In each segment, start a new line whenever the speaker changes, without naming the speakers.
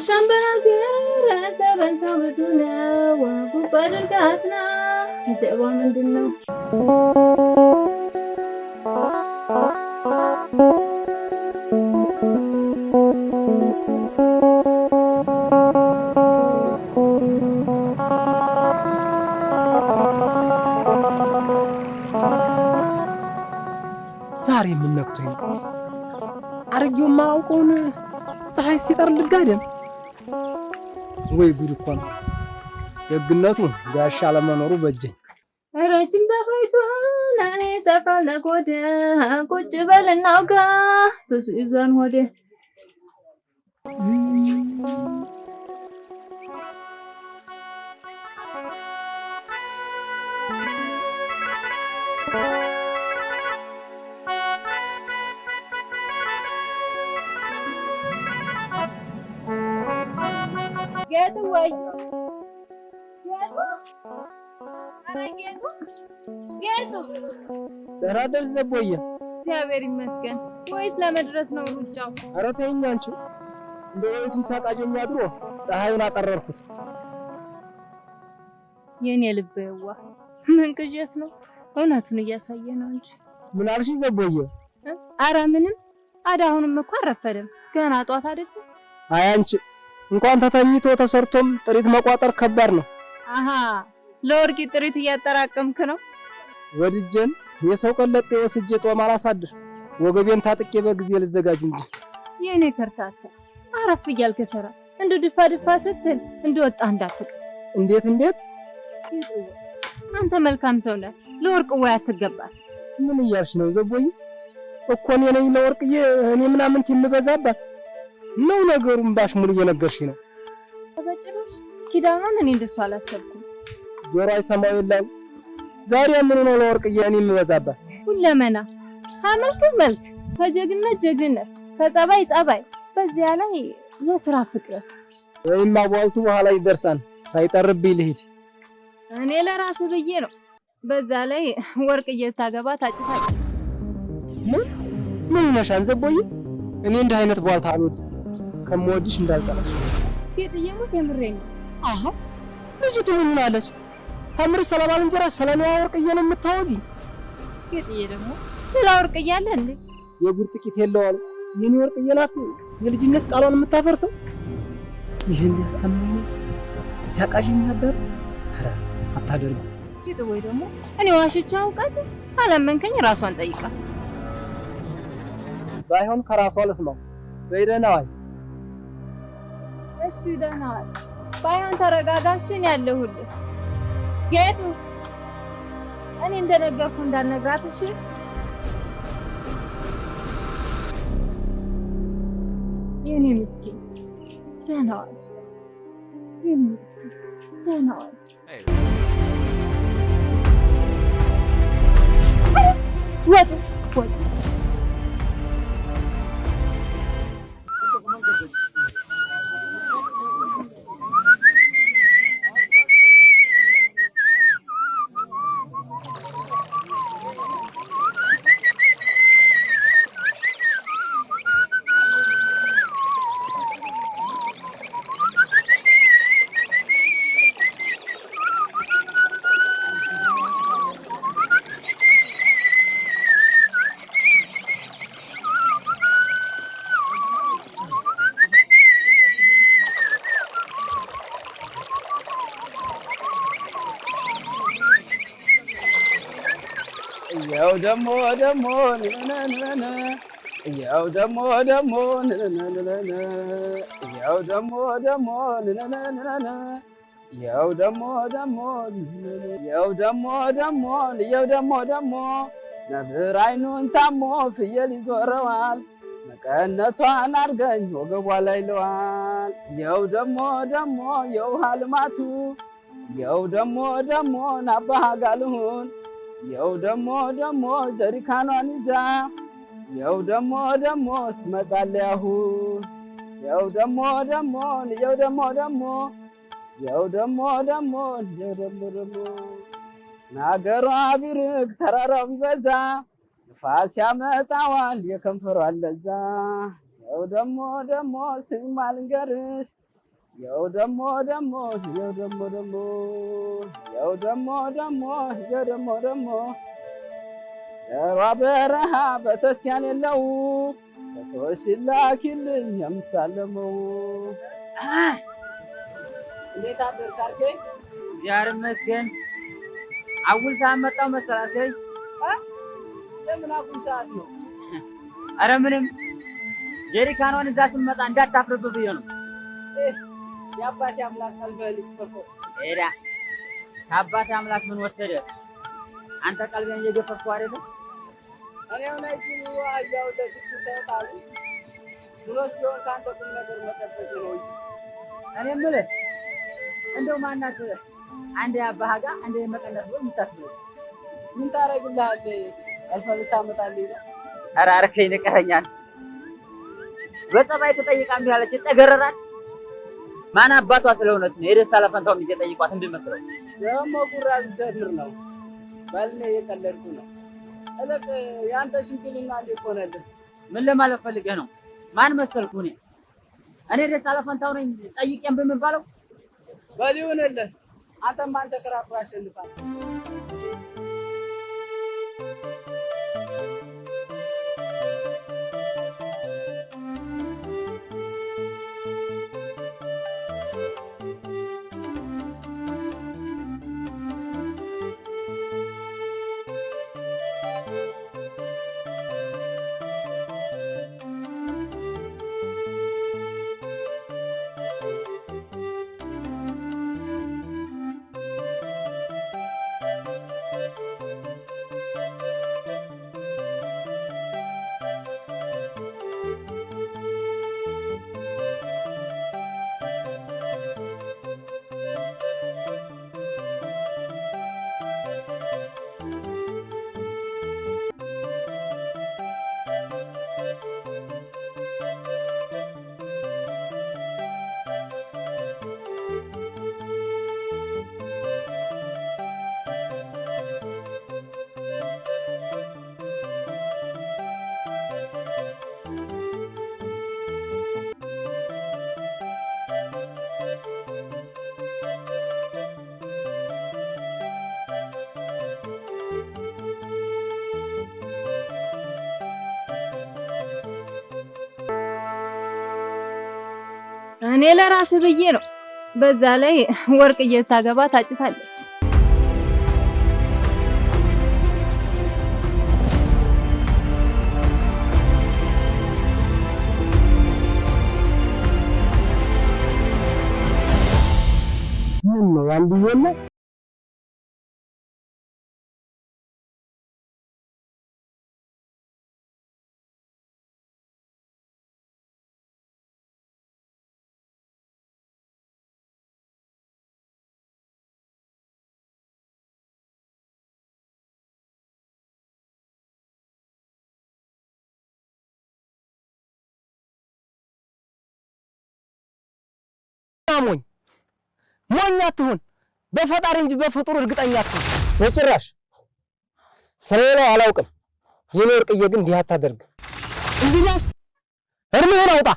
ሻምበል ሰበን ሰው ብዙ ነው። ጉባ አድርጋትና ጀባ ምንድን ነው?
ዛሬ ምን ነክቶኝ አርጌው የማላውቀውን ፀሐይ ሲጠር ልጋደም ወይ ጉድ እኮ ነው። ደግነቱ ጋሻ አለመኖሩ በጀኝ።
ረጅም ዛፋይቱ ለእኔ ሰፍራል ለጎደ ቁጭ በል እናውጋ ብዙ ይዘን ሆዴ። ጌጡ ወይ ጌጡ፣ ኧረ ጌጡ ጌጡ፣
ደህና አደርሽ ዘቦዬ?
እግዚአብሔር ይመስገን። ወይት ለመድረስ ነው ሩጫው?
ኧረ ተይኝ አንቺ። እንደ ወይቱን ሳቃጀኝ አድሮ ፀሐዩን አጠረርኩት።
የኔ ልብ የዋህ ምን ቅዠት ነው? እውነቱን እያሳየ ነው እንጂ።
ምን አልሽኝ ዘቦዬ?
ኧረ ምንም። አዳ አሁንም እኮ አልረፈደም። ገና ጧት አይደለም።
አይ አንቺ እንኳን ተተኝቶ ተሰርቶም ጥሪት መቋጠር ከባድ ነው።
አሃ ለወርቂ ጥሪት እያጠራቀምክ ነው።
ወድጀን የሰው ቀለጤ ወስጄ ጦም አላሳድር፣ ወገቤን ታጥቄ በጊዜ ልዘጋጅ እንጂ።
የኔ ከርታታ አረፍ እያልክ ስራ። እንደ ድፋ ድፋ ስትል እንደወጣ እንዳትቀር።
እንዴት እንዴት?
አንተ መልካም ሰው ነህ፣ ለወርቅ ወይ አትገባት።
ምን እያልሽ ነው ዘቦዬ? እኮ እኔ ነኝ ለወርቅዬ እኔ ምናምን የምበዛባት ነው። ነገሩን ባሽሙር እየነገርሽ ነው።
በጭራሽ ኪዳኗን እኔ እንደሱ አላሰብኩም።
ጆሮ አይሰማው የለም። ዛሬ ምን ነው ለወርቅዬ እኔ የምበዛባት?
ሁለመና ከመልክ መልክ፣ ከጀግነት ጀግንነት፣ ከጸባይ ጸባይ፣ በዚያ ላይ የስራ ፍቅር።
ወይም አቧልቱ በኋላ ይደርሳል። ሳይጠርብኝ ልሂድ።
እኔ ለራስህ ብዬ ነው። በዛ ላይ ወርቅ እየታገባ ታጭታለች።
ምን ምን ሆነሻል ዘቦዬ? እኔ እንዲህ አይነት ቧልታ አልወድም። ከምወድሽ እንዳልጠላሽ።
ጌጥዬ ሙት የምሬን ነው።
አሃ ልጅቱ ምን ሆናለች? ታምር ስለ ባልንጀራ ስለ ነዋ ወርቅዬ ነው የምታወጊኝ?
ጌጥዬ ደግሞ ሌላ ወርቅዬ አለ እንዴ?
የጉድ ጥቂት የለው አሉ። የኔ ወርቅዬ ናት የልጅነት ቃሏን የምታፈርሰው። ይህን ያሰማኝ ሲያቃዥኝ ነበር። ኧረ አታደርጉ።
ጌጥ ወይ ደግሞ እኔ ዋሽቻ አውቃለሁ። ካላመንከኝ ራሷን ጠይቃ።
ባይሆን ከራሷ ልስማው። በይ ደህና ዋይ።
እሺ ደህና ዋል። ባይሆን ተረጋጋችን ያለሁልህ ጌጡ። እኔ እንደነገርኩ እንዳልነግራት እሺ። የኔ ምስኪን ደህና ዋል። የኔ ምስኪን ደህና ዋል። ወጡ ወጡ።
ያው ደሞ ደሞ ንነነነ ያው ደሞ ደሞ ንነነነ ያው ደሞ ደሞ ንነነነ ያው ደሞ ደሞ ያው ደሞ ደሞ ያው ደሞ ደሞ ነብር አይኑን ታሞ ፍየል ይዞረዋል። መቀነቷን አርገኝ ወገቧ ላይ ለዋል። ያው ደሞ ደሞ የውሃ ልማቱ ያው ደሞ ደሞ ናባሃጋልሁን የው ደሞ ደሞ ጀሪካኗን ይዛ የው ደሞ ደሞ ትመጣለች አሁን የው ደሞ ደሞ የው ደሞ ደሞ የው ደሞ ደሞ የው ደሞ ደሞ ናገሯ ቢርቅ ተራራው ቢበዛ ንፋስ ያመጣዋል የከንፈሯን ለዛ የው ደሞ ደሞ ስሚማ ልንገርሽ የው ደሞ ደሞ የው ደሞ ደሞ የው ደሞ ደሞ የው ደሞ ደሞ ደሯ በረሃ በተስኪያን የለው ፎቶሽ ላኪልኝ የምሳለመው።
እንዴት አደርክ አርኬ?
እግዚአብሔር ይመስገን። አጉል ሰዓት መጣሁ መሰል አልከኝ።
ለምን አጉል ሰዓት ነው?
ኧረ ምንም ጀሪካኗን እዛ ስመጣ እንዳታፍርብህ ብዬ ነው።
የአባቴ አምላክ ቀልብህን ይክፈፈው።
ሄዳ ከአባቴ አምላክ ምን ወሰደ? አንተ ቀልቤን እየገፈፍከው አይደለም?
እኔ አሁን አይጂኑ አህያውን ለጅብ ስሰጥ አሉ ድሮስ ቢሆን ከአንተ ቁም ነገር መጠበቅ ነው እንጂ።
እኔ የምልህ እንደው ማናት አንዴ አባህ ጋር አንዴ መቀነት ብሎ የምታስብለው?
ምን ታደርግልሃለህ? አልፈህ ልታመጣልኝ ነው?
ኧረ አርከኝ ንቀኸኛል። በጸባይ ተጠይቃ እምቢ አለች። ጠገረራት። ማን አባቷ ስለሆነች ነው የደስታ ለፈንታውን ይዤ ጠይቋት እምቢ የምትለው?
ደግሞ ጉራ ልጀምር ነው። በል እኔ እየቀለድኩ ነው። እለቅ የአንተ ሽምግልና እንዴት ሆነልህ?
ምን ለማለት ፈልገህ ነው? ማን መሰልኩ እኔ? እኔ ደስታ ለፈንታው ነኝ ጠይቄ እምቢ የምባለው?
በል ይሁንልህ። አንተም አንተ ከራክሮ አሸንፋል።
እኔ ለራስህ ብዬ ነው። በዛ ላይ ወርቅ እየታገባ ታጭታለች።
ምን ነው አንድዬ ነው? ሞኝ ሞኝ አትሁን፣ በፈጣሪ እንጂ በፍጡር እርግጠኛ አትሁን። በጭራሽ ስለሌላው አላውቅም። የኔ ወርቅዬ ግን እንዲህ አታደርግም። እንዲያስ እርምህን አውጣ።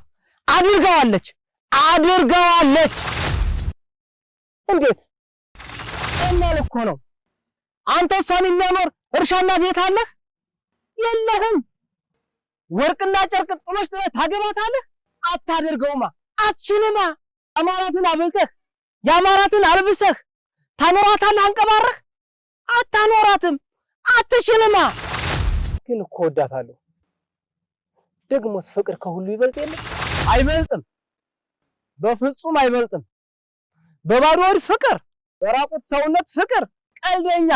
አድርገዋለች፣ አድርገዋለች። እንዴት ቀላል እኮ ነው። አንተ እሷን የሚያኖር እርሻና ቤት አለህ? የለህም። ወርቅና ጨርቅ ጥሎሽ ጥለህ ታገባታለህ? አታደርገውማ፣ አትችልማ። አማራትን አብልተህ የአማራትን አልብሰህ ታኖራታለህ አንቀባረህ? አታኖራትም፣ አትችልማ። ግን እኮ ወዳታለሁ። ደግሞስ ፍቅር ከሁሉ ይበልጥ የለ? አይበልጥም፣ በፍጹም አይበልጥም። በባዶ ሆድ ፍቅር፣ በራቁት ሰውነት ፍቅር፣ ቀልደኛ።